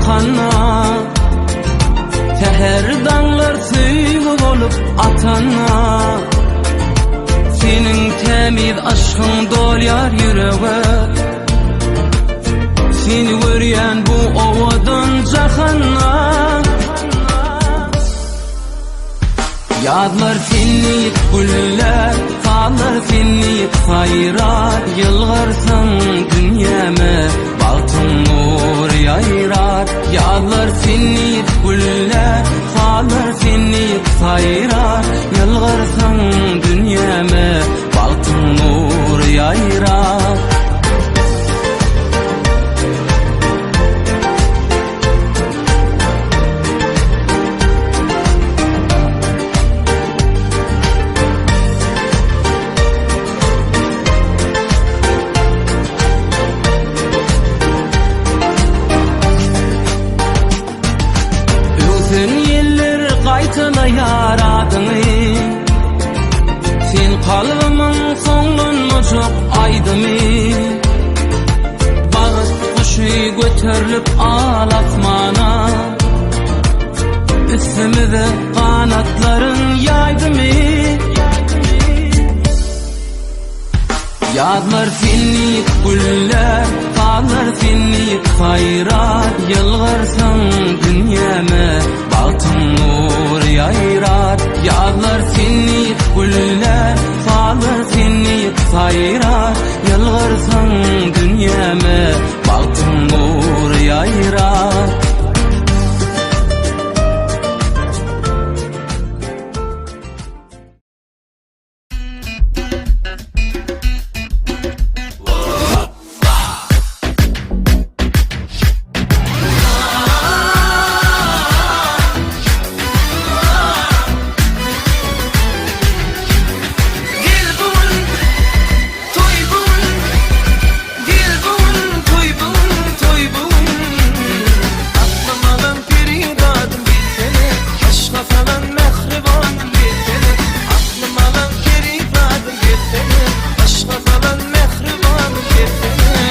kakanda Säher daňlar söýgi bolup atanda Seniň tämiz yşkyň dolýar ýürege Seni görýän bu owadan jahanda Ýazlar sen diýip güller, sazlar sen diýip saýrar, Ýylgyrsaň dünýäme bagtyň nury ýaýrar. Ýazlar sen diýip güller, sazlar sen diýip saýrar, Ýylgyrsaň dünýäme bagtyň nury ýaýrar. Öwsen ýeller gaýtalaýar adyňy Sen kalbymyň soňlanmajak aýdymy Bagt guşy göterlip al asmana Üstümize ganatlaryn ýaýdymy Ýazlar sen diýip güller, sazlar sen diýip saýrar Ýylgyrsaň dünýäme bagtyň nury ýaýrar Ýazlar sen diýip güller, sazlar sen diýip saýrar Ýylgyrsaň dünýäme bagtyň nury ýaýrar. Gel bu gün, toý bu gün, Gel bu gün, toý bu gün, toý bu gün. Aklym alan perizadym gelsene, Yşga salan mähribanym gelsene. Aklym alan perizadym gelsene, Yşga salan mähribanym gelsene.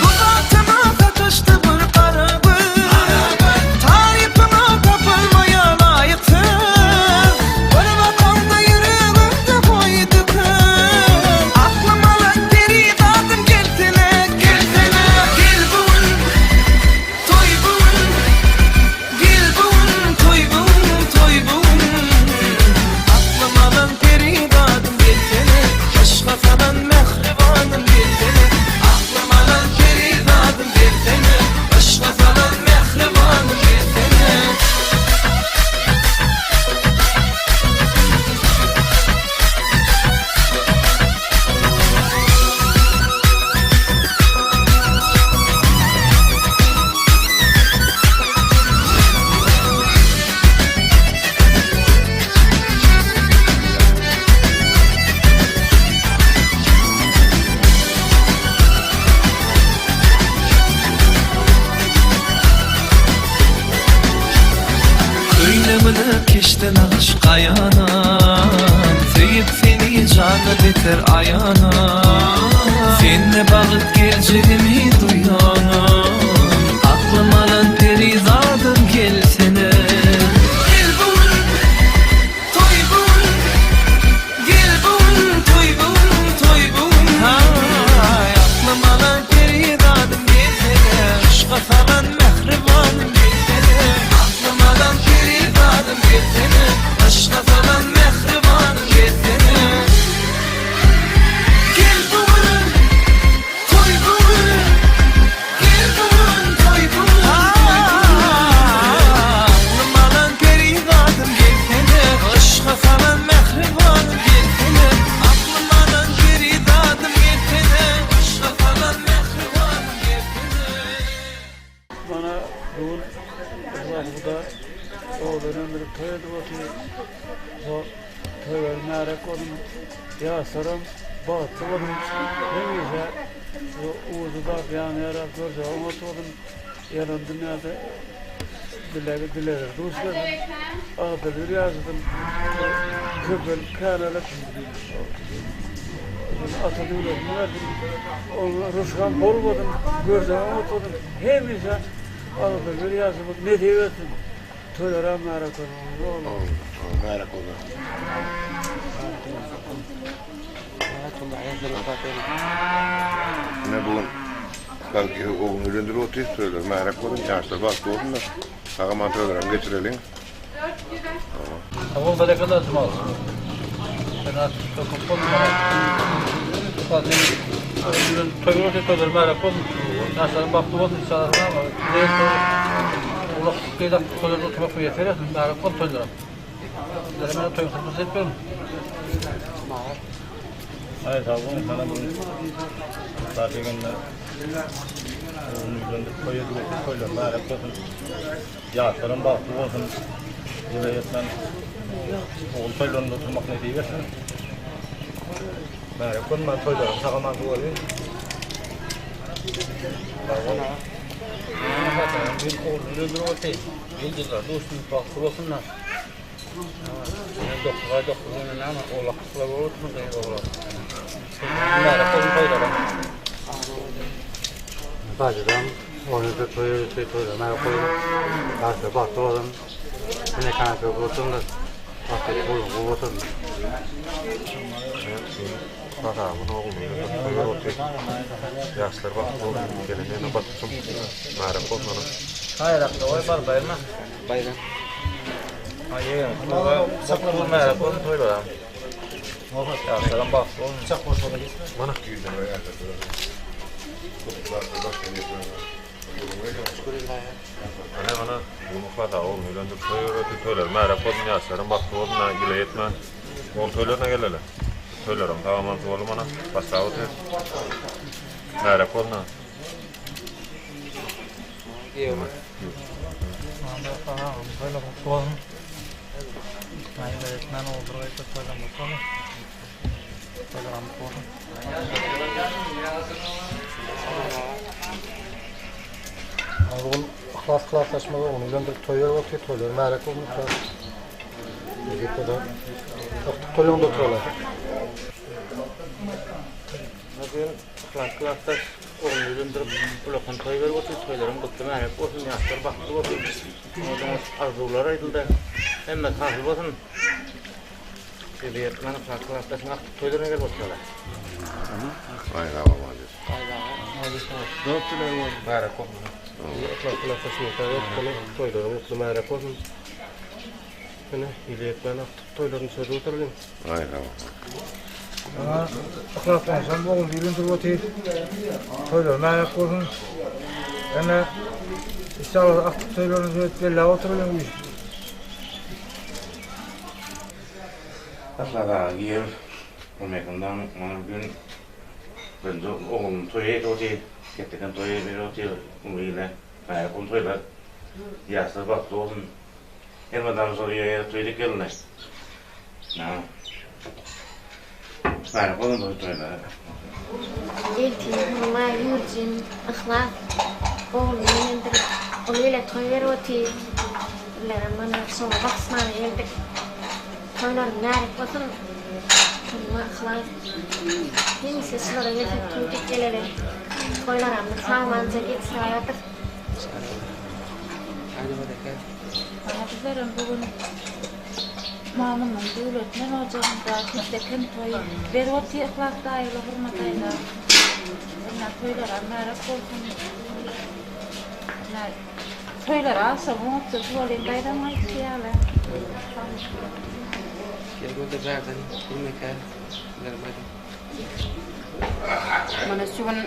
Bu bagtyma sataşdy bir gara göz, Tarypyňa tapylmaýar laýyk söz. Bir bakaňda ýüregimde goýdy köz. Aklym alan perizadym gelsene, gelsene. Gel bu gün, toý bu gün, Gel bu gün, toý bu gün, toý bu gün. Aklym alan perizadym gelsene, Yşga salan mähribanym gelsene. Aklym alan perizadym gelsene, Yşga salan mähribanym gelsene. Köýnegine keşde nagyş gaýanam, Söýüp seni jana beter aýanam. Sende bagt geljegimi duýanam, Aklym alan perizadym gelsene. Gel bu gün, toý bu gün, Gel bu gün, toý bu gün, toý bu gün. Haý, aklym alan perizadym gelsene, Yşga salan mähribanym gelsene. Aklym alan perizadym gelsene, Yşga salan mähribanym gelsene. Gel bu gün, toý bu gün, Gel bu gün, toý bu gün, toý bu gün. Aklym alan perizadym gelsene, Yşga salan mähribanym gelsene. Aklym alan perizadym gelsene, Yşga salan mähribanym gelsene. Mana bu gün Yhlasguda oglan ömrüp toý edip otyr. Şo toýlary märek bolsun, ýaşlaram bagtly bolsun. Hemişe. Uwuldap ýanýar-a, görjek oňat bolsun. Ýalan dünýäde dilegi dilege duş gelsin. Agzybir ýaşasyn. Köpelip, känelip, ata döwletini bersin. Oňa rysgam bol bolsun. Görjek oňat bolsun. Hemişe agzybir ýaşamak nesip etsin. Toýlaram märäk bolsun. Märäk bolsun. Ine bu gün Belki ogluny öýlendirip otyr, toýlary märäk bolsun, ýaşlar bagtly bolsunlar. Sag-aman toýlaram geçireliň. Sag bol berekella Jumal. Sen köp bol. Toý bolsa toýlar märäk bolsun. Ýaşlaryň bagtly bolsun inşallah. Ulak gyzak toýlarda oturmak miýesser etsin. Märäk bolsun toýlaram. Sizlere meni toýuň hyzmaty edip görüň. Aý sag boluň salam bugün Taşkentde ogluny öýlendirip toý edip otyr toýlar mübärek bolsun ýaşlaram bagtly bolsun ýyla ýetmän ogul toýlarynda oturmak nesip etsin mübärek bolsun maňa toýlaryň sag aman bolsun sag boluň Bir ogluny öýlendirip otyr ýyldyzlar duşsun bagtly bolsunlar. 9 ay 9 güne näme oğlaklar bolupmy gyz oğlak. Mübarek bolsun toýlara. Bajydan oýnada toý öýtdi toýlar mälik bolsun. Ýaşlar bagtly bolsun. Ene kanatly bolsunlar. Bagtly bolsun, gowy bolsun. Salamyň ogluny toý otyr. Ýaşlar bagtly bolsun. Gelen ene batsyn. Mälik bolsun. Haýrakda goý bar baýma. Baýram. Aý, toýga mälik bolsun toýlara. Ýaşlaram bagtly bolsun. Mana. Ana mana bu muhlat ogluny öýlendirip toý öwretdi. Toýlar mälik bolsun, ýaşlaram bagtly bolsun, ýyla ýetmän. Ogul toýlaryna geleli. Toýlaram sag-aman bolsun mana. Başlap otyr. Mälik bolsun. Bugün yhlas klaslaşmagy ogluny öýlendirip toý berip otyr, toýlary märäk bolsun yhlas. Nesip bolsa, okdyk toýlaryňda oturaly. Yhlas klasdaş ogluny öýlendirip ulakan toý berip otyr, toýlaryň gutly märäk bolsun, ýaşlar bagtly bolsun. Oňa arzuwlar aýdyldy. Hemmesi hasyl bolsun. Şeýle Yhlas klasdaşyň akdyk toýlaryna gelip oturaly. Aý sag bol malades. Märäk bolsun. Yhlas klasdaş nikah etmeli, toýlaryň gutly märäk bolsun. Ine, ile ýetmän akdyk toýlaryny çözüp oturalyň. Aý sag bol. Yhlas goňşam ogluny öýlendirip otyr. Toýlary märäk bolsun. Ene inşallah akdyk toýlaryny şöyle belläp oturalyň üýşüp. Yhlas aga giýew Gurmekindan mana bu gün birinji oglunyň toýy edip otyr. Ketdeken toýy berip otyr. Uly ile märäk bolsun toýlar. Ýaşlar bagtly bolsun. Elmydama şol ýere toý edip gelinler. Märäk bolsun toýlar. Ertir Hurma Ýurjin Yhlas ogluny öýlendirip, uly ile toý berip otyr. Bizlerem mana şoňa bakyşmana geldik. Toýlaryň märäk bolsun. Hurma Yhlas hemişe şulara gelsek toý diýip geleli. Toýlaramyz sag-amanja geçsäýedir. Mana bizlerem bu gün Mamamyň döwletmen ojagynda ketdekem toý berip otyr Yhlas daýyla Hurma daýza. Ynha toýlaram märäk bolsun. Ynha toýlara agşam oňatja bolýan daýzamyň aýdyşy ýaly. Mana şu gün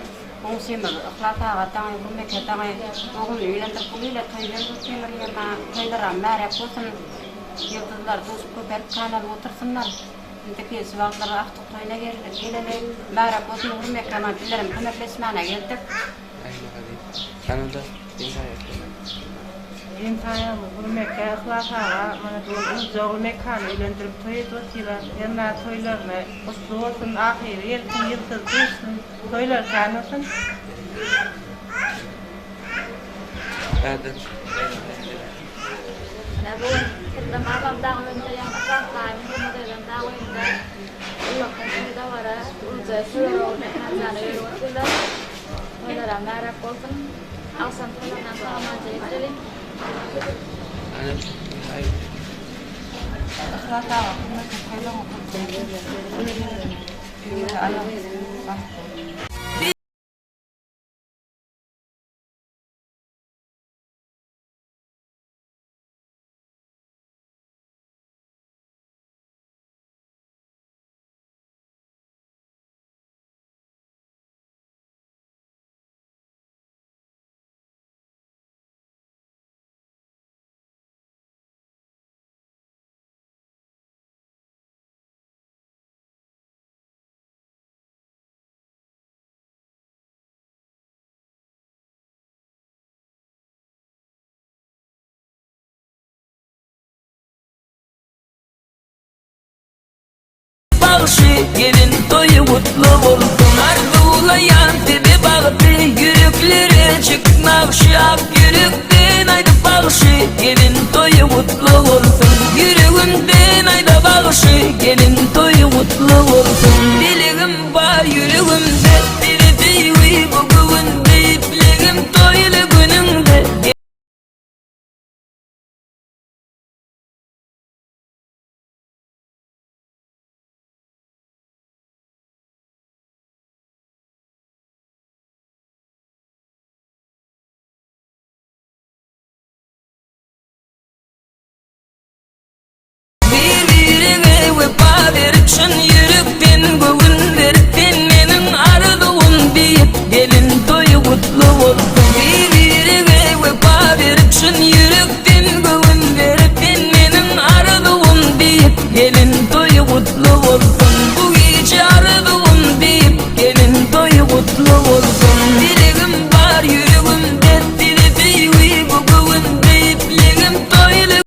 goňşymyz Yhlas aga daňy Gurmeke daňy ogluny öýlendirip uly ile toý berip otyrlar ýerine toýlaram märäk bolsun ýyldyzlar duşup köpelip kanalyp otursynlar indiki şu wagtlar agtyk toýuna geleli märäk bolsun Gurmeke mana bizlerem kömekleşmäne geldik. Hemsaýamyz Hurmeke Yhlas aga mana bu gün uluja ogly Mekany öýlendirip toý edip otyrlar. Hernä toýlaryny gutly bolsun, ahyry gelsin, ýylsyz duşsun, toýlary kän bolsun. Mana bu gün Hemdem babam dagyň öýünde ýagny Yhlas daýymyň Hurma daýzam dagy öýünde ullakan toý dabara uluja söwer ogly Mekan jana berip otyrlar. Toýlaram märäk bolsun. Agşam toýlarynam sag-amanja ýetireliň. Yhlas aga hurmatly toýlaryňyz gutly bolsun. Öýüňize aýagyňyz bagtly bolsun. Bagşy gelin toýy gutly bolsun Arzuwlaýan sizi bagtly ýüreklere çek nagşy Ak ýürekden aýdyp bagşy gelin toýy gutly bolsun Ýüregimden aýda bagşy gelin toýy gutly bolsun Dilegim bar ýüregimde size söýgi bu göwünde Ipligim toýly günüňde. Bir-biriňe wepa berip çyn ýürekden göwün berip sen meniň arzuwym diýip gelin toýy gutly bolsun. Bir-biriňe wepa berip çyn ýürekden göwün berip sen meniň arzuwym diýip gelin toýy gutly bolsun. Bu gije arzuwym diýip gelin toýy gutly bolsun. Dilegim bar ýüregimde size söýgi bu göwün diýip legim toýly.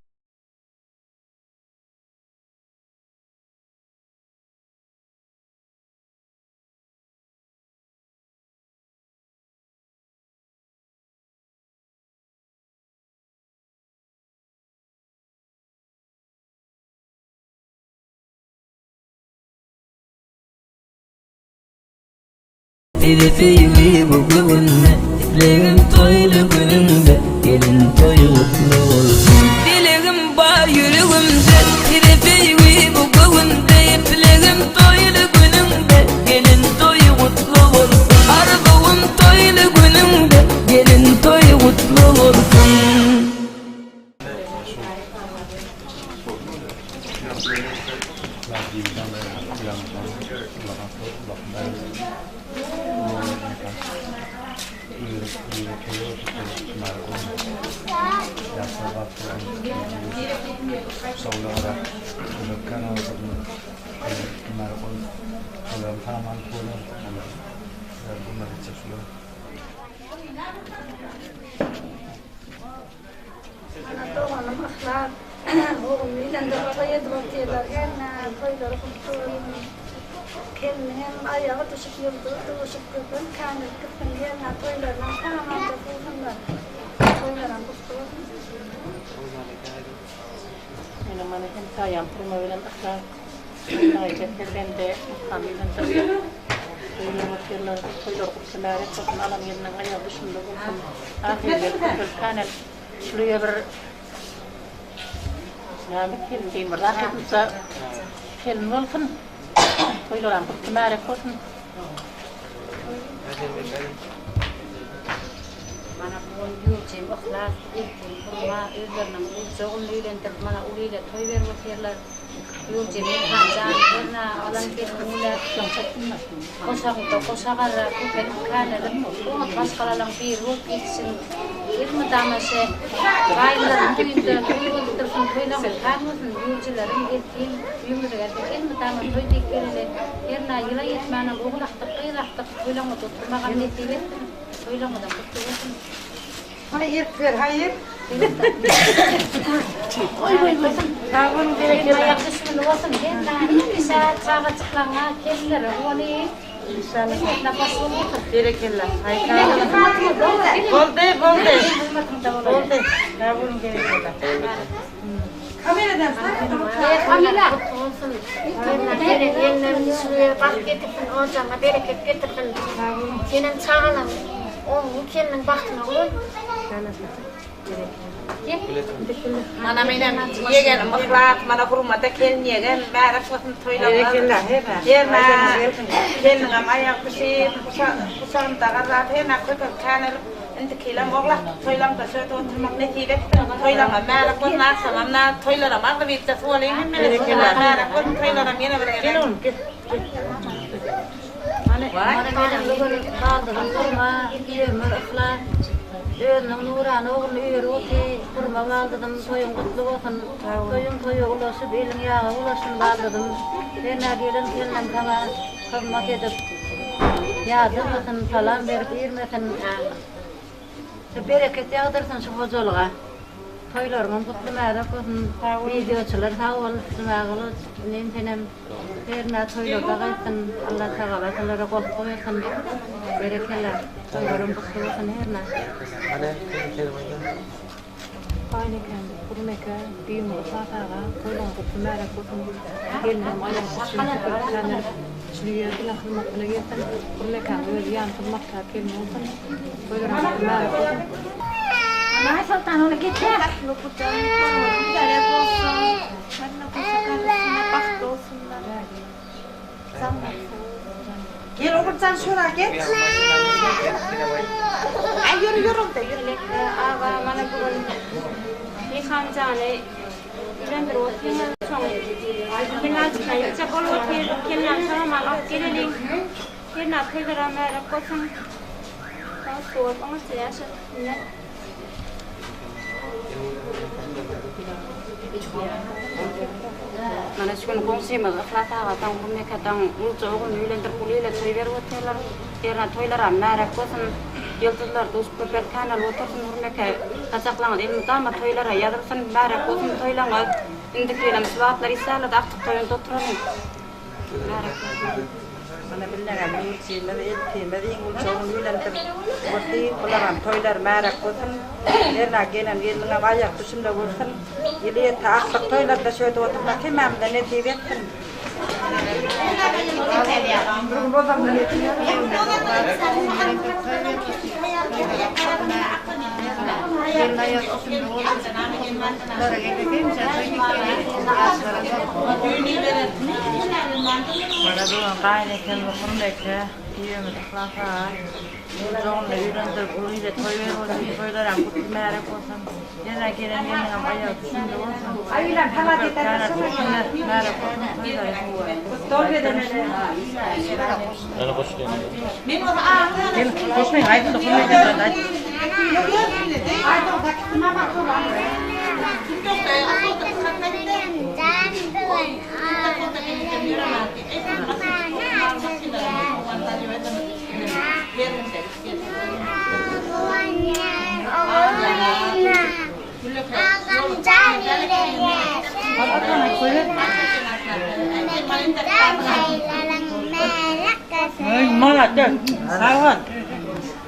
Size söýgi bu göwünde, Islegim toýly günüňde, Gelin toýy gutly bolsun. Dilegim bar ýüregimde, Size söýgi bu göwünde, Islegim toýly günüňde, Gelin toýy gutly bolsun. Arzuwym toýly günüňde, Gelin toýy gutly bolsun. Mana doganym Yhlas ogluny öýlendirip toý edip otyrlar. Hernä toýlary gutly bolsun. Gelniňem aýagy düşüp ýyldyzy duşup köpelip känelip gitsin. Hernä toýlarynam sag-amanja bolsunlar. Toýlaram gutly bolsun. Meniň mana hemsaýam Hurma bilen Yhlas daýy perzende Mukamy öýlendirdiler. Öýlenip otyrlar. Toýlary gutly märek bolsun, alan gelniň aýagy düşümli bolsun. Ahyry gelip köpelip känelip şulyja bir näme gelin diýin bir zat edilse gelin bolsun. Toýlaram gutly märek bolsun. Mana bu gün ýurjym Yhlas, eltim Hurma özleriniň uluja ogluny öýlendirip mana uly ile toý berip otyrlar. Ýurjym Mekan jan hernä alan gelniň ile goşagyňda goşa garra köpelip känelip oňat maşgalalaň biri bolup ýetişiň. Elmydama şe gaýynlaryň öýünde toý bolup dursun toýlaryň kän bolsun ýurjylarym eltim öýümize gelsek elmydama toý diýip geleli hernä ýyla ýetmänem ogul akdyk gyz akdyk toýlaňyzda oturmagam nesip etsin. Toýlaryňyzam gutly bolsun. Haý erk ber, haý erk. Sag boluň, berekella. Aýak düşümli bolsun. Hemişe çagajyklaryňa, gelinlere guwanyp. Hemmetine hoş bolsun. Berekella. Haý sag boluň. Boldy, boldy. Boldy. Sag boluň, berekella. Kamera. Bolsun. Gelen gelinem şuny bagt getirsin, ojagyňa bereket getirsin. Senem çagalaň, ogluň, gelniň bagtyna guwan. Mana menem ýegenim Yhlas, mana Hurmada kelin ýegen, bärek bolsun toýlaryňyz. Hernä gelniňem aýagy bişip, guşagynda gazap, hernä köpek känelip, indiki ýylam oglak toýlaňda şöýdip oturmak nesip etsin. Toýlaňam bärek bolsun, agşamam naz, toýlaram agzybirje suwalyň hemmeler. Bärek bolsun toýlaram ýene bir gezek. Mana meniň bu gün baldyrym hurma, ömür yhlas. Özüniň nurana ogluny öýerip oty, hurma baldyzym, toýuň gutly bolsun. Toýuň toýa ulaşyp, eliň ýaga ulaşsyn baldyzym. Hernä gelen gelnem saňa hyzmat edip, ýadamasyn, salam berip irmesin. Bereket ýagdyrsyn şu hojalyga. Toýlaryňam gutly mäbek bolsun. Wideoçylar sag bol, Jumagylyç inim senem hernä toýlarda gaýtsyn. Allah tagala sizlere goltgy bersin. Berekella. Toýlaryň gutly bolsun hernä. Gaýynekem, Gurmeke, düýn Yhlas aga, toýlaryň gutly mäbek bolsun. Gelinem aýagy düşün köpelip känelip, şuny ýer diňe hyzmatyna gelsin. Gurmekäň özi ýany hyzmatkär gelin bolsun. Toýlaryň gutly mäbek bolsun. Aýsoltan ony getir. Mübärek bolsun. Hemme gursak arasynda bagtly bolsunlar. Gel Oguljan şura geç. Aý ýör ýör onda ýör. Aga mana bu gün Mekan jany öýlendirip otyrlar soň Kenaljykdan gitjek bolup otyr. Kenan sag-aman alyp geleliň. Hernä toýlara märäk bolsun. Bagtly bolup oňatja ýaşasynlar. Mana şu gün goňşymyz Yhlas aga daň Gurmeke daň uluja ogluny öýlendirip uly ile toý berip otyrlar. Hernä toýlaram märäk bolsun. Ýyldyzlar duşup köpelip kän alyp otursyn Gurmeke. Saçaklaňyz elmydama toýlara ýazylsyn. Märäk bolsun toýlaňyz. Indiki ýylam şu wagtlar işdäli-de agtyk toýunda oturalyň. Märäk bolsun. Mana bilnegem ýurtçymyz, eltimiz iň uly ogluny öýlendirip otyr. Bularam toýlary märek bolsun. Hernä gelen gelniňem aýak düşümde bolsun. Ýyly ýete agtyk toýlarda şöýdüp oturmak hemmämize nesip etsin. Mana bu gün gaýyn ekenmi Hurmeke, düýemiz Yhlas aga. Ogluny öýlendirip uly ile toý berip otyr. Toýlaram gutly märek bolsun. Ýene gelen gelniňem aýagy düşümli bolsun. Märek bolsun toýlary.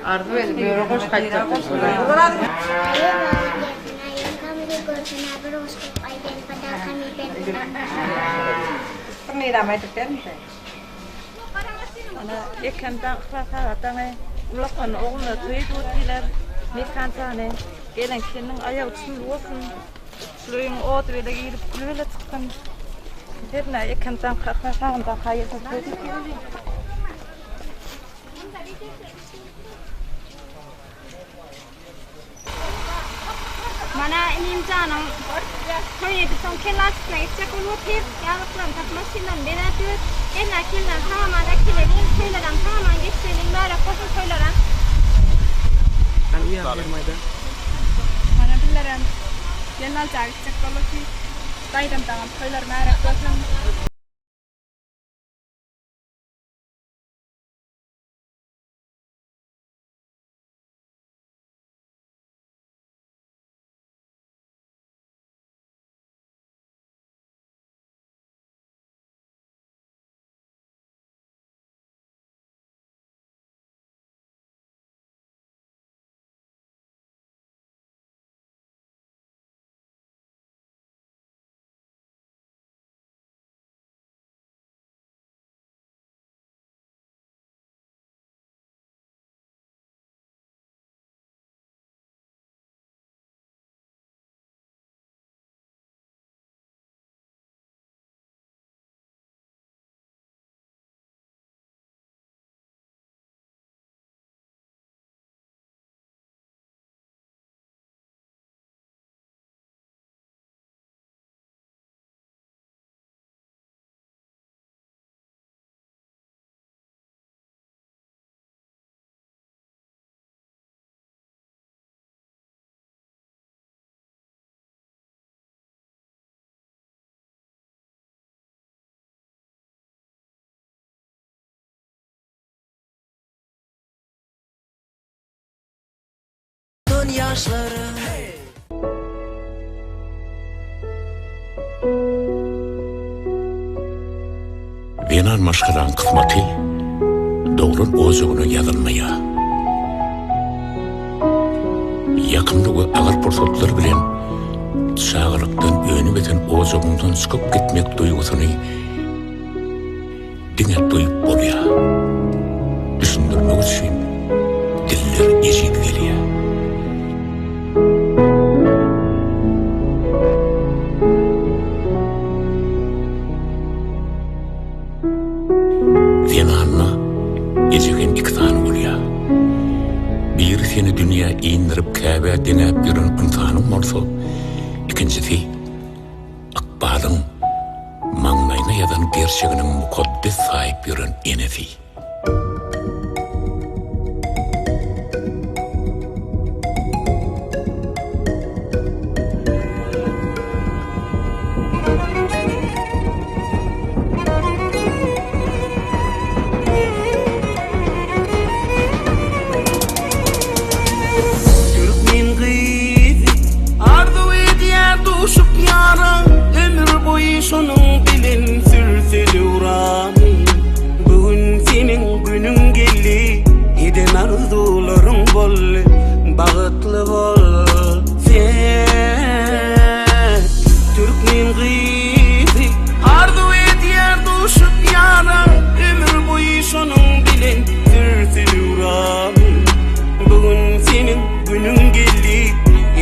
Arzuw edip ýöre goş gaýtjak Ana ekemden Yhlas aga daňy ulakan ogluna toý edip otyrlar. Mekan jany gelen gelniň aýagy çümli bolsun. Şul öýüň ody bile girip küli bile çyksyn. Hernä ekemden Yhlas agamdan haýyr toý edip geleli. Mana inim janyň toý edip soň kelle açysyna gitjek bolup otyr. Ýazlyklaryny tapyp maşynlaryny bezäp ýör. Hernä kelläni sag-aman äkeleliň, toýlaram sag-aman geçireliň, mübärek bolsun toýlaram. Mana bizlerem gelnalyja gitjek bolup otyr. Daýzam dagam toýlary mübärek bolsun. Galan ýaşlara. Zenan maşgalaň kysmaty doglan ojagyna ýazylmaýar. Ýakymly we agyr pursatlar bilen çagalykdan önüp-ösen ojagyňdan çykyp gitmek duýgusyny diňe duýup bolýar. Düşündirmek üçin diller ejiz gelýär. Zenanda eje hem iki sany bolýar. Biri seni dünýä indirip käbä deňäp ýören ynsanyň bolsa, ikinjisi ykbalyň maňlaýyna ýazan gerçeginiň mukaddes saýyp ýören enesi. Türkmen gyzy arzuw edýär duşup ýara Ömür boýy şonuň bilen sürse döwrany Bu gün seniň günüň geldi Eden arzuwlaryň boldy Bagtly bol sen Türkmen gyzy arzuw edýär duşup ýara Ömür boýy şonuň bilen sürse döwrany Bu gün seniň günüň geldi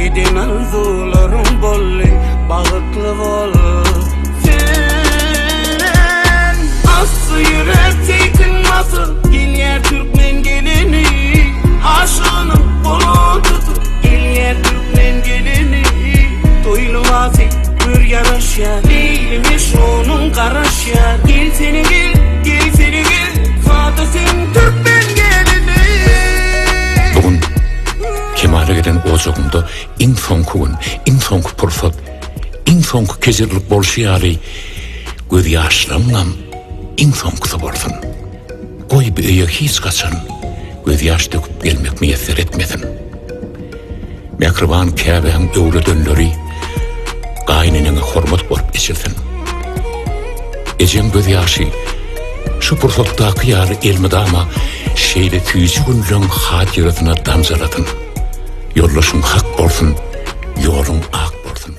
Eden arzuwlaryň boldy Bagtly bol sen Asly ýürek teýkin basyp Gelýär türkmen gelini Aşygynyň goluny tutup Gelýär türkmen gelini Toý lybasy gör ýaraşýar Leýlimi şonuň garaşýar Gelsene gel, gelsene gel Sada sen türkmen gelini Bu gün kemala gelen ojagyňda iň soňky gün, iň soňky pursat, iň soňky kejirlik bolşy ýaly, gözýaşlaryňam iň soňkusy bolsun. Goý, bu öýe hiç haçan gözýaş döküp gelmek miýesser etmesin. Mähriban käbäň öwredenleri gaýyneneňe hormat bolup eçilsin. Ejeň gözýaşy şu pursatdaky ýaly elmydama şeýle süýji günleň hatyrasyna damjalasyn. Ýoldaşyň hak bolsun, ýoluň ak bolsun.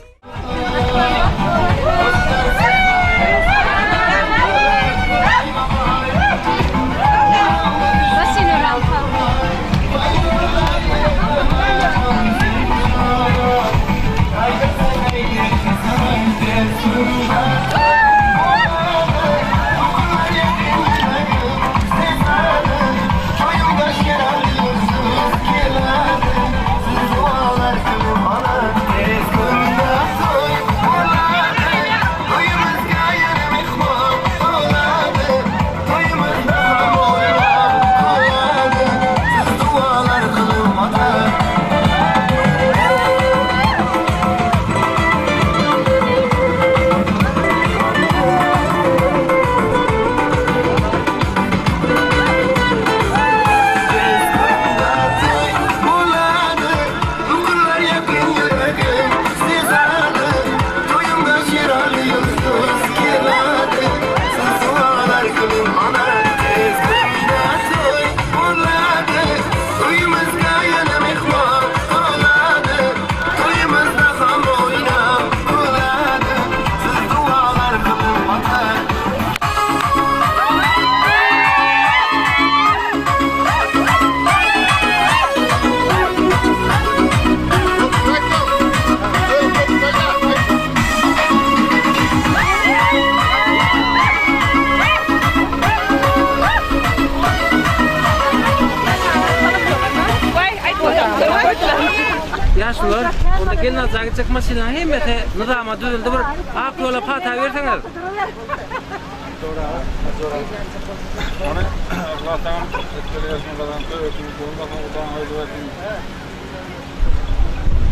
Ýaşulular, onda gelnalyja gitjek maşynlaryň hemmesi nyzama düzüldi bir ak ýola pata berseňiz.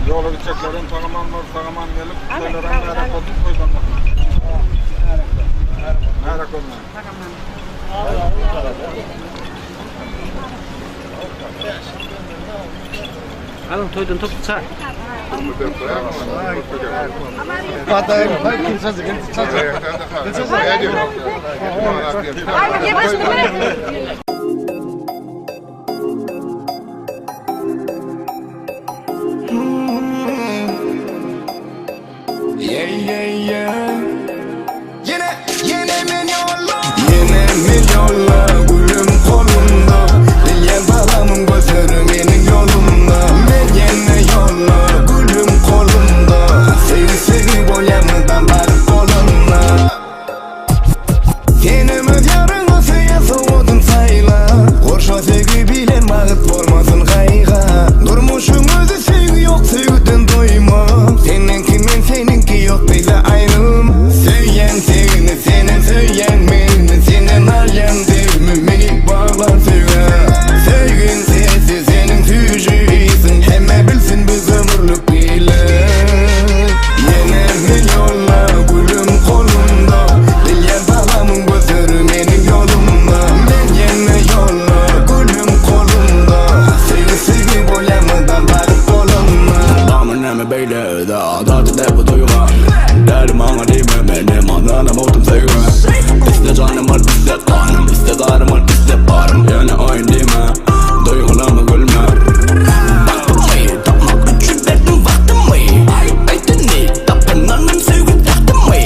Ýola gitjeklerem sag-aman baryp, sag-aman gelip, toýlaram märäk bolsun, toýdan Märäk bolsun. Märäk bolsun. Alyň toýdan toply çaý. Yeah yeah yeah Yine yine milyonlar Yine milyonlar gülüm kolumda Bilýän balamyň gözleri meniň ýolumda Men ýene ýolda gülüm kolumda Söýgi söýgi bolýar mydam baryp bolanda Senem öz ýaryňa söýen sowgadyn saýla Gurşa söýgi bilen bagyt bolmasyn gaýga Durmuşyň özi söýgi ýok söýgüden doýma Seniňki men seniňki ýok bize aýrylma Söýýän seni senem söýýäň meni Senden alýan degimi meni baglan söýgä Söýgiň sesi seniň süýji ysyň Hemme bilsin biz ömürlik bile Ýene millionlar gülüm golumda Bilýän balamyň gözleri meniň ýolumda Men ýene ýolda gülüm golumda Söýgi söýgi bolýar mydam baryp bolanda Bamy näme beýle özi adaty däl bu duýga Däli maňa diýme menem adanam otum söýgä Isle janym al isle ganym isle zarym al isle barym Ýöne oýun diýme duýgularyma gülme Bagtymy tapmak üçin berdim wagtymy Aýdyny tapynanym söýgi tagtymy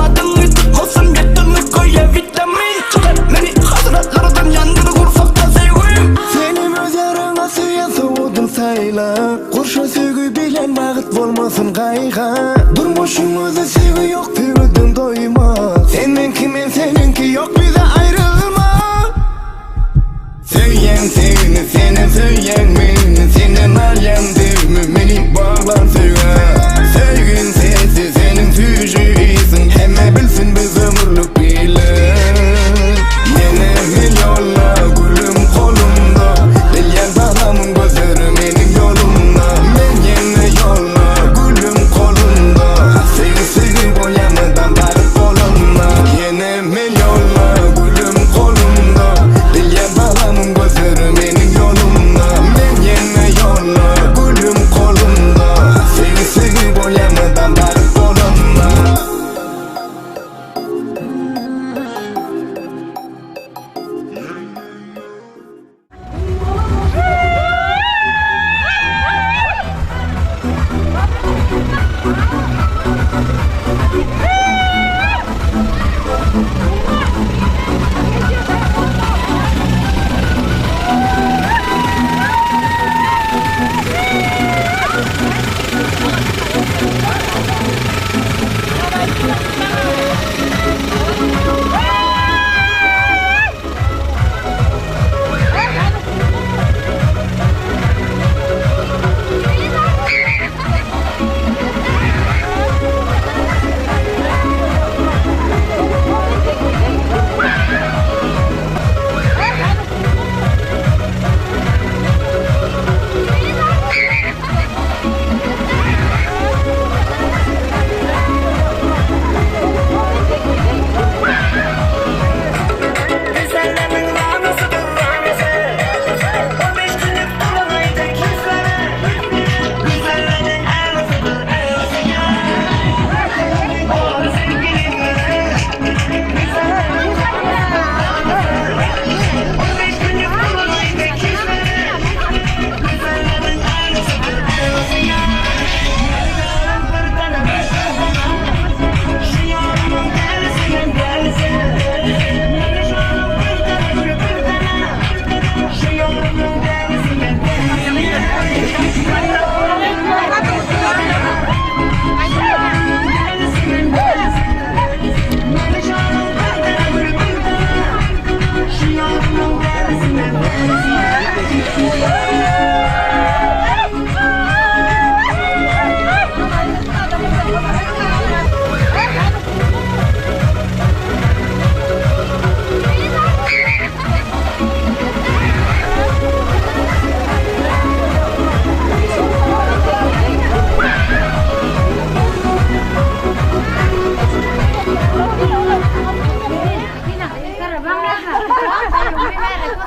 Adyňy tutmasam ýeterlik köýe witamin Çykar meni hasratlardan ýandyr gursakda söýgim Senem öz ýaryňa söýen sowudyn saýla Gurşa söýgi bilen bagyt bolmasyn gaýga Durmuşyň özi söýgi ýok söýgüden doýma Sen meňki men seniňki ýok bize aýrylma Söýýän seni senem söýýäň meni Senden alýan degimi meni baglan söýgä Söýgiň sesi seniň süýji ysyň Hemme bilsin biz ömürlik bile Ýene millionlar gülüm golumda Bilýän balamyň gözleri meniň ýolumda Men ýene ýolda gülüm golumda Söýgi söýgi bolýar mydam baryp bolanda Ýene millionlar gülüm golumda Bilýän balamyň gözleri meniň ýolumda Men ýene ýolda gülüm golumda Söýgi söýgi.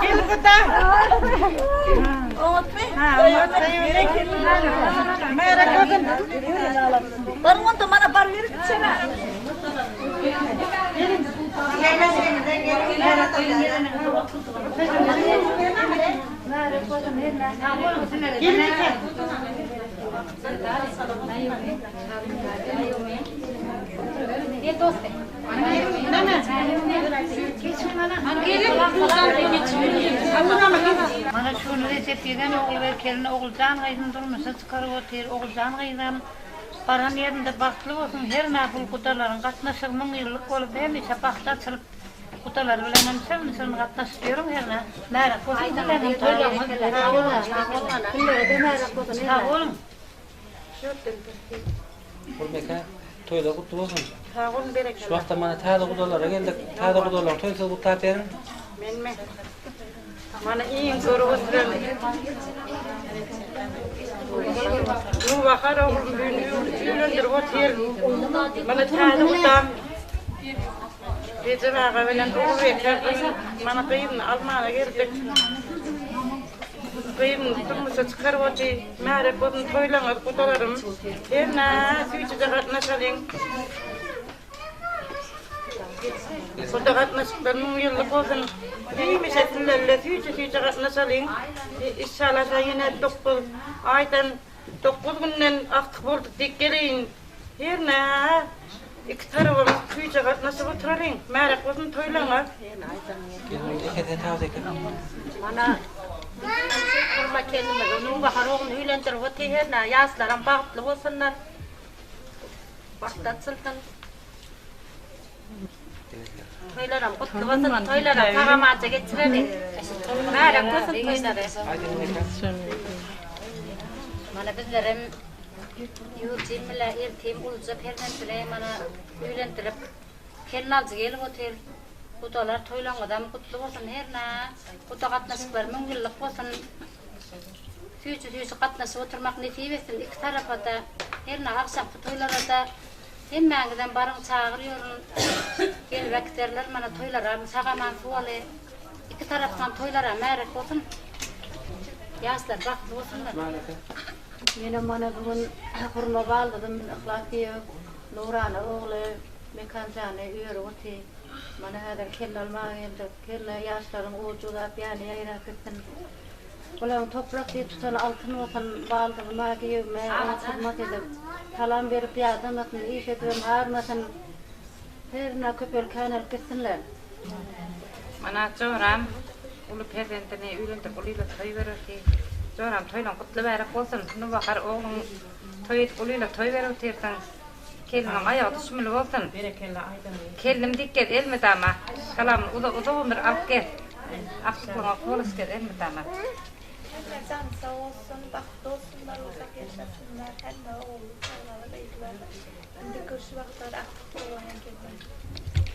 Gelin guda. Märäk bolsun. Baryň onda mana bar berip içene. Mana şuny Rejep ýegen ogul berkelini Oguljan gyzyny durmuşa çykaryp otyr. Oguljan gyzam baran ýerinde bagtly bolsun. Hernä bul gudalaryň gatnaşygy müňýyllyk bolup hemişe bagty açylyp gudalary bilenem şirin-şirin gatnaşyp ýörüň hernä. Märek bolsun sizlerem toýlaryňyz. Sag boluň. Hurmeke, toýlar gutly bolsun. Sag boluň berekella. Şu wagtda mana täze gudalara geldik. Täze gudalaryň toýy siz gutlap beriň. Menmi? Mana iň görüp oturan Nurбahar oglum öýlendirip otyr. Mana täze gudam Rejep aga bilen Ogulbeke mana gyzyny almaga geldik. Gyzym durmuşa çykaryp oty. Märek bolsun toýlaňyz gudalarym. Hernä süýjüje gatnaşalyň. Guda gatnaşyklar müňýyllyk bolsun. Hemişe sizlerle süýji-süýji gatnaşalyň. Inşallah ýene dokuz aýdan Dokuz günden agtyk bolduk diýip geleýin. Hernä iki tarabam süýji gatnaşyp oturalyň. Märek bolsun toýlaňa. Mana Hurma kelinimizi Nurбahar ogluny öýlendirip otyr hernä ýaşlaram bagtly bolsunlar. Bagtly açylsyn. Toýlaram gutly bolsun, toýlaram tagamaja geçireli. Märek bolsun toýlary. Mana bizlerem ýurjym bile eltim uluja perzent bile mana öýlendirip gelin alyjy gelip otyr. Gudalar toýlaryňyzam gutly bolsun hernä. Guda gatnaşyklary müňýyllyk bolsun. Süýji-süýji gatnaşyp oturmak nesip etsin iki tarapa-da. Hernä agşamky toýlara-da Hemmäňizem baryň çagyrýoryn gelip äkiderler mana toýlaram sag aman suwaly iki tarapdan toýlaram märek bolsun ýaşlar bagtly bolsunlar. Menem mana bu gün hurma baldyzym Yhlas giýew Nurana ogly Mekanjany öýerip oty. Mana häzir kelle almaga geldik. Kelle ýaşlaryň ujy uzap ýany ýaýrap gitsin. Bularyň toprak diýip tutany altyn bolsun, baldyzyma, giýewime oňat hyzmat edip, salam berip ýadamasyn, iş edibem armasyn, hernä köpelip känelip gitsinler. Mana joram uly perzendini öýlendirip uly ile toý bererdi. Joram toýlaň gutly bärek bolsun. Nurбahar ogluň toý edip uly ile toý berip otyrsyň. Keliniň aýagy düşümli bolsun. Berekella aýdyň. Kelnim dik gez elmydama. Salamly uzak uzak ömür alyp gez. Agtyklygyňa kolos gez elmydama. Hemme jany sag bolsun, bagtly bolsunlar, uzak ýaşasynlar, hemme ogully çagaly gyzlar. Indi görşi wagtlar agtyk bolmaýan gelin.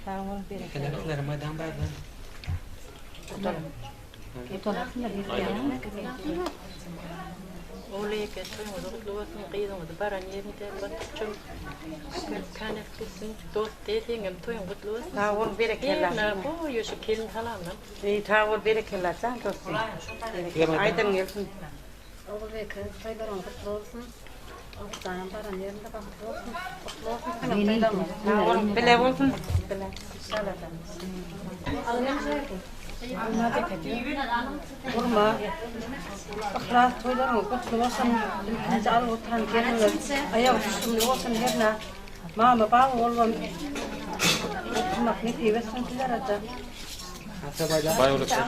Sag boluň berekella. Sizlere maýdan bardan. Oguleke toýuňyz gutly bolsun gyzyňyzy baran ýerinde batyp çömüp köpelip känelip gitsin dost seňem toýuň gutly bolsun. Sag bol berekella. Hernä goý şu gelin salamdan. Eý sag bol berekella jan dostum. Aýdyň gelsin. Ogulbeke toýlaryň gutly bolsun. Oguljanam baran ýerinde bagtly bolsun. Gutly bolsun siziňem toýlaryňyz. Sag boluň bile bolsun. Bile. Gurma. Yhlas toýlaryňyz gutly bolsun. Ilkinji alyp oturan gelniňiz aýagy düşümli bolsun hernä. Mama baba bolubam oturmak nesip etsin sizlere-de. Toýlaryňyzam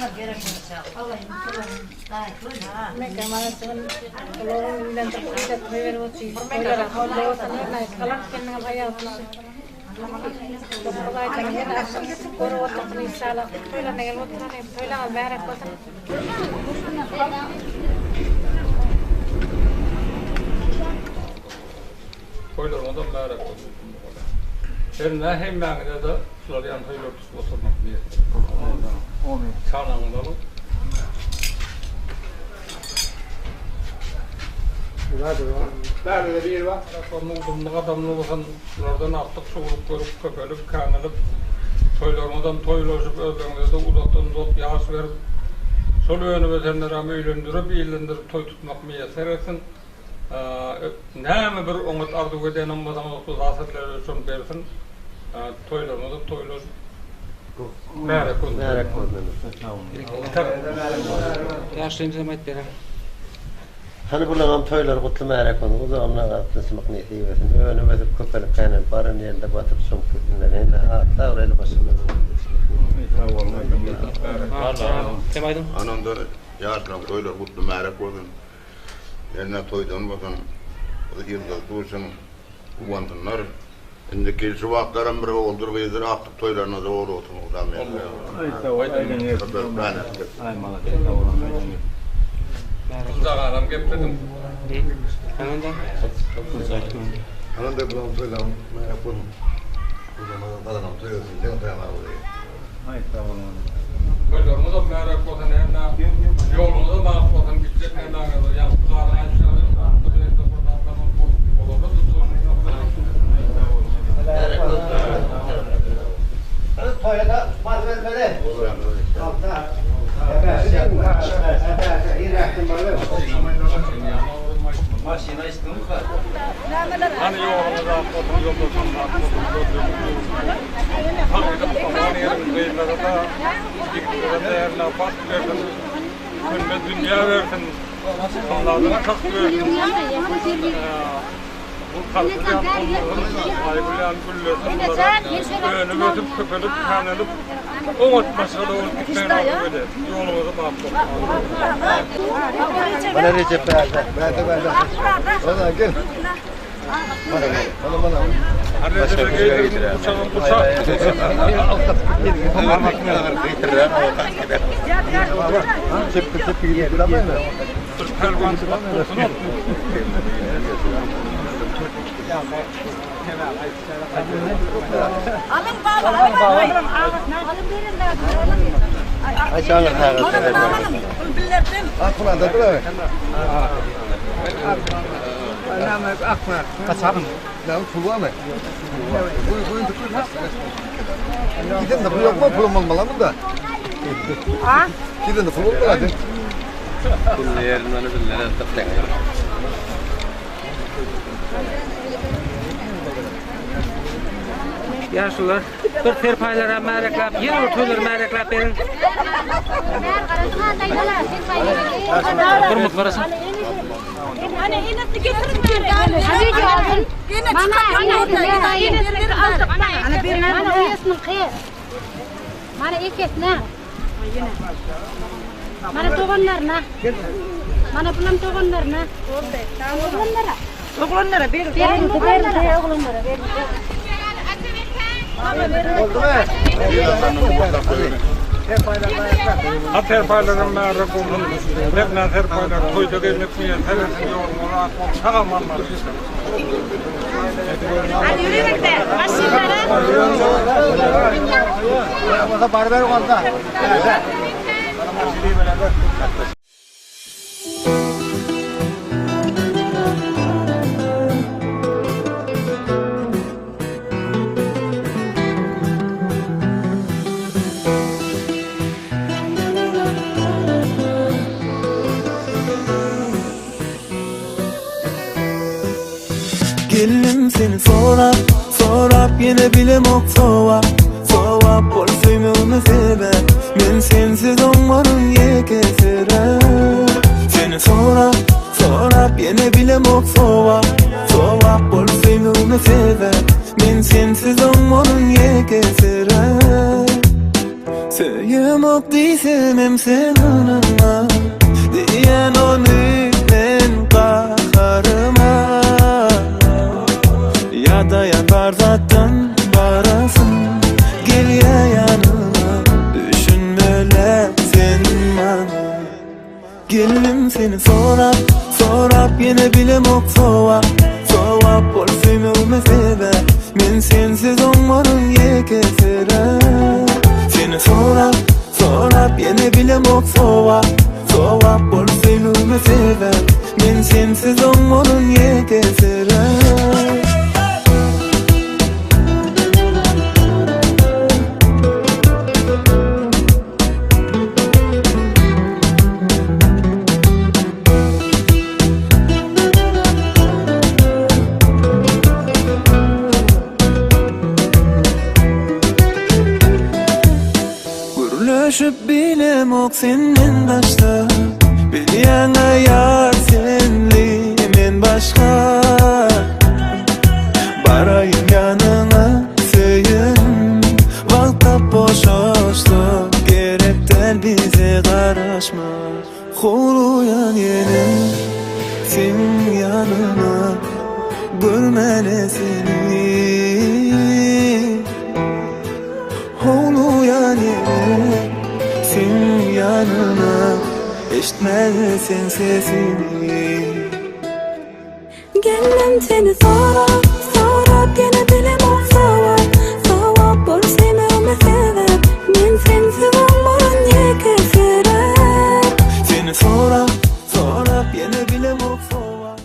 märek bolsun. Hernä hemmäňize-de şular ýaly toýlar tutup oturmak miýesser etsin. Amin. Çalaňyzy alyň. Bärde-de biri bar. Mugdumly gadamly bolsun, şulardan artyk şowluk görüp, köpelip, känelip. Toýlaryňyzam toýlaşyp, özleriňize-de uzakdan-uzak ýaş berip, şol önüp ösenlerem öýlendirip, illendirip toý tutmak miýesser etsin. Näme bir oňat arzuw edenem bolsaňyz, Huda sizlere şony bersin. Toýlaryňyzam toýlaşyp, märek bolsun. Märek bolsun. Ýaşulymyzam aýdyp berer. Hany bulaňam toýlary gutly märek bolsun uzagyndan gatnaşmak nesip etsin önüp ösüp köpelip känelip baran ýerinde batyp çomuk gitsinler hemme atly abraýly başyna Sem aýdyň. Anamda ýaşlaň toýlary gutly märek bolsun. Hernä toýdan bolsun ýyldyz duşsun guwansynlar. Indiki şu wagtlaram bir oguldyr gyzdyr agtyk toýlaryna zor bolsun Hudam Puljaganam geplediň. Ananda bulan toýlaryň märek bolsun. Uzamadan gazanan toý olsun deň toýaňa bolýar. Toýlaryňyzam märek bolsun hernä ýoluňyzam ak bolsun gitjek nämäňiz ýagty garyň aýtjagyny Toýa-da barybermeli. Hany ýoluňyz ak bolsun ýoldaşyňyz ak bolsun gözleriňiz nurly aman ýeriň gyzlara-da ýigitlere-de hernä bagt bersin sönmez dünýä bersin Alladan tagt bersin Bu kalby ýan bolmasyn Aýgül ýan güllesin bulara önüp ösüp köpelip känelip oňat maşgala bolup gitmegini arzuw edýäs ýoluňyz ak bolsun. Mana Recep bärde. Bärde bärde. Mana gel. Mana mana mana. Giden de pul yok mu? Pulum olmalı mı da? Giden de pul olmalı hadi. Ýaşulular bir serpaýlara märekläp, ýene bir toýlary märekläp beriň. Hormatly garasyn. Mana ekesine. Mana doganlaryna. Mana bulam doganlaryna. Oglanlara. Oglanlara ber. Berildi, berildi oglanlara. Oldu mu? Ha serpaýlaram märek bolsun. Hernä serpaýlar toýda gelmek miýesser etsin ýoluňyz ak bolsun sag aman Geldim seni sorap sorap ýene bilemok sowap Sowap bol söýmegime sebäp Men sensiz oňmaryn ýeke sere Seni sorap sorap ýene bilemok sowap Sowap bol söýmegime sebäp Men sensiz oňmaryn ýeke sere Söýemok diýsemem sen ynanma Diýen ony men gaharyma Ýadaýan bar zatdan barasym Gelýä ýanyma Düşünmeli sen maňa Geldim seni sorap sorap ýene bilemok sowap Sowap bol söýmegime sebäp Men sensiz oňmaryn ýeke sere Seni sorap sorap ýene bilemok sowap Sowap bol söýmegime sebäp Men sensiz oňmaryn ýeke sere. Bilemok senden daşda Bilýäňä ýar senli men başga Baraýyn ýanyňa söýün Wagt tap boşaşsak Gerek däl bize garaşmak Howluýan ýene seň ýanyňa Görmäne seni Howluýan ýene seň ýanyňa Eşitmäne seň sesiňi. Geldim seni sorap, sorap ýene bilemok sowap, sowap bol sevmegime sebäp, men sensiz oňmaryn ýeke seräp. Seni sorap, sorap ýene bilemok sowap.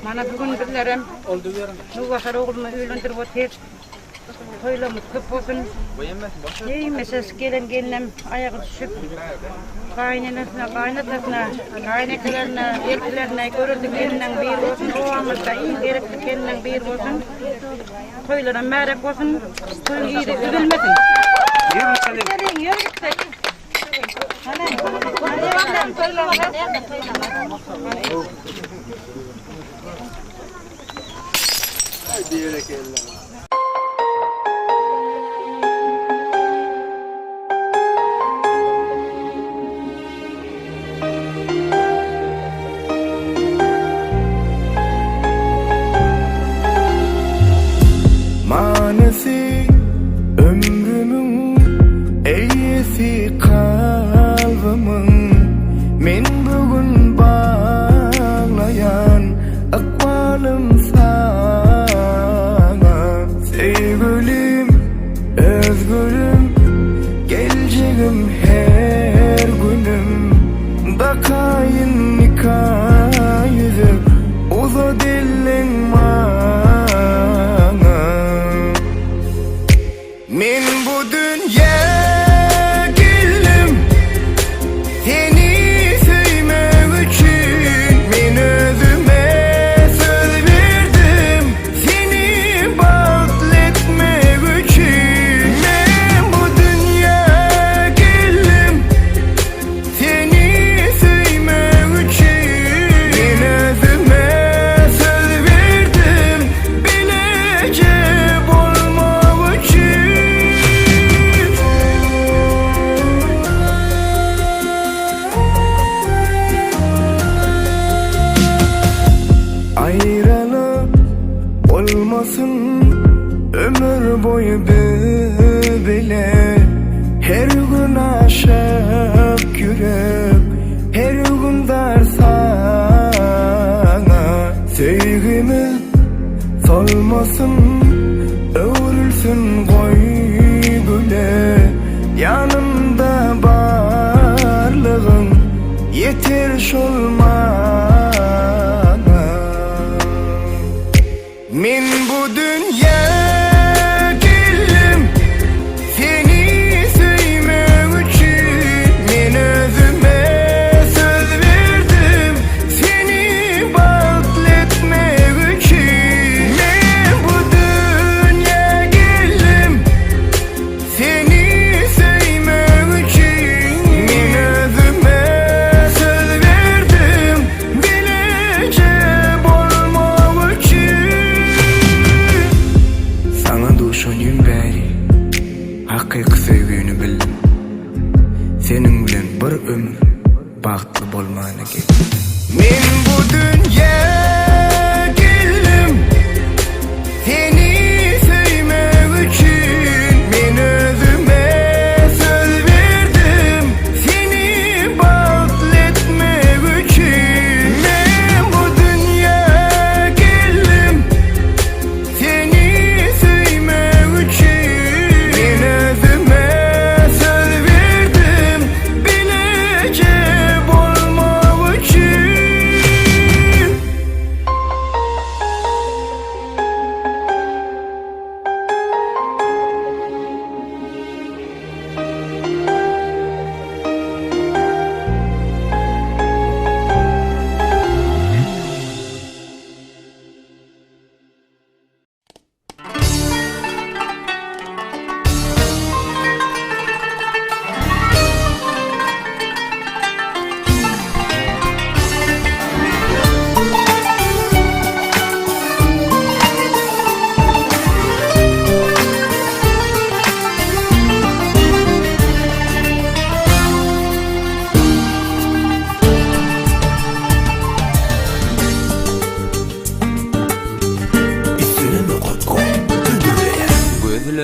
Mana bu gün bizlerem Nurbaşar oglumy öýlendirip otyr. Toýlarymyz köp bolsun. Hemişe gelen gelinem aýagy düşüp, gaýynenesine, gaýynatasyna, gaýynekelerine, eltilerine görelde geliniň biri bolsun, obamyzda iň gerekli geliniň biri bolsun. Toýlaram märek bolsun, toýuň yzy üzülmesin. Geliň, ýör gitsek. Manysy ömrümiň eýesi kalbymyň Men bu gün baglaýan ykbalym saňa Söýgülim, özgürüm, geljegim her günüm Dakaýyn nika ýüzük uzat elleň maňa Men bu dünýä geldim Seni söýmek üçin Men özüme söz berdim Seni bagtly etmek üçin Men bu dünýä geldim Seni söýmek üçin Men özüme söz berdim Bileje bolmak üçin. Aýralyk bolmasyn ömür boýy biz bile Her gün aşyk ýürek her gün zar saňa Söýgimiz solmasyn öwrülsin goý güle Ýanymda barlygyň ýeter şol maňa. Men bu dünýä geldim seni söýmek üçin Men özüme söz berdim seni bagtly etmek üçin Men bu dünýä geldim Seni söýmek üçin Men özüme söz berdim Bileje bolmak üçin Saňa duşanym bäri Hakyky söýgini bildim Seniň bilen bir ömür Bagtly bolmana geldim. Men bu dünýä geldim Seni söýmek üçin Men özüme söz berdim Seni bagtly etmek üçin Men bu dünýä geldim Seni söýmek üçin Men özüme söz berdim Bileje bolmak üçin.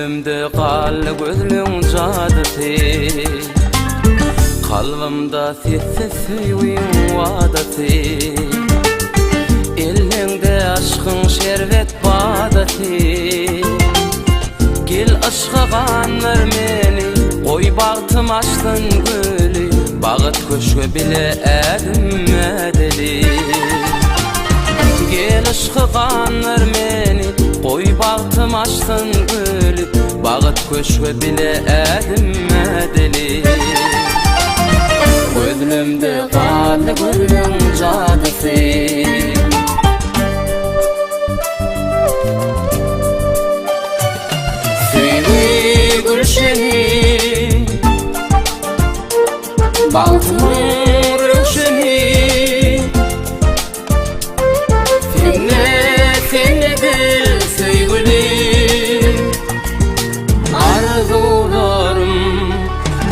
Gözlemde galdy gözleň jadysy Kalbymda sessiz söýgiň wadasy Elleňde aşkyň şerbet badasy Gel yşga gandyr meni Goý bagtym açsyn güli Bagyt köşge bile ädim ädeli Gel yşga gandyr meni Goý bagtym açsyn güli Bagyt köşge bile ädim ädeli Gözlemde galdy gözleň jadysy Söýgi gülşeni Bagtymyň röwşeni Sende, sende dil söýgülim Arzuwlarym,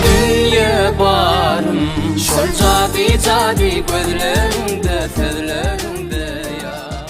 dünýe barym Şol jady, jady gözleriňde, sözleriňde ýar.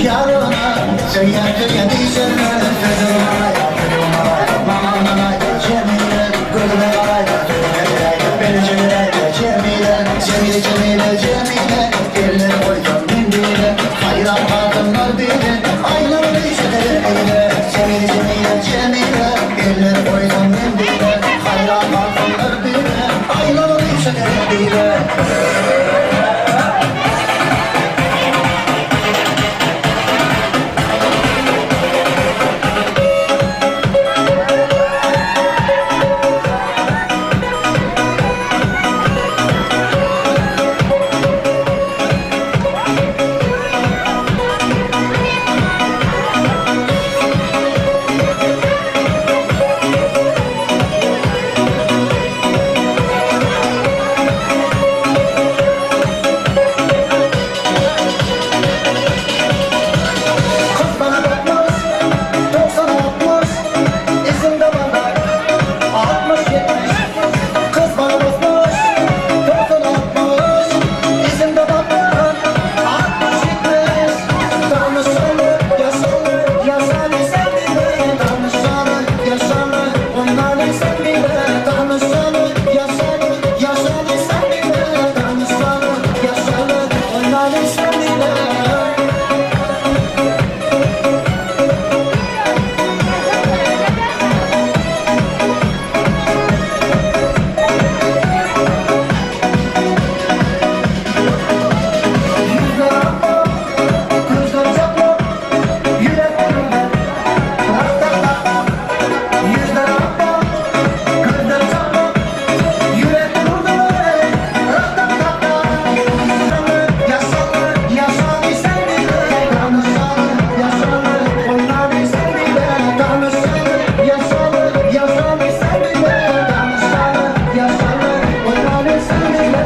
ýaryna Söýýän söýýän diýşenler Sözümi garaýda sözümi garaýda Maňa aýda Jemile Gözüme garaýda sözüme geläýdä Beni çeviräýdä Jemile Jemile Jemile Jemile Elleri goýsam mendile Haýran galsynlar bile Aýlanyp işe eýle Jemile Jemile Jemile Elleri goýsam mendile Haýran galsynlar bile Aýlanyp işe bile. Kız bana bakmaz, 90 60, izimde bana 60 70. Kız bana bakmaz, 90 60, izimde bana 60 70. Tanışalı, yaşalı, yaşalı sen bile. Tanışalı, yaşalı, oynalı sen bile. Tanışalı, yaşalı, yaşalı sen bile. Tanışalı, yaşalı, oynalı sen bile. Yüzler akma, gözler çatlak, yürek durumda. Tak tak tak tak. Yüzler akma, gözler çatlak, yürek durumda. Tak tak tak tak. Yaşalı, yaşalı sen bile. Tanışalı, yaşalı, oynalı sen bile. Tanışalı, yaşalı, yaşalı sen bile. Tanışalı, yaşalı, oynalı sen bile.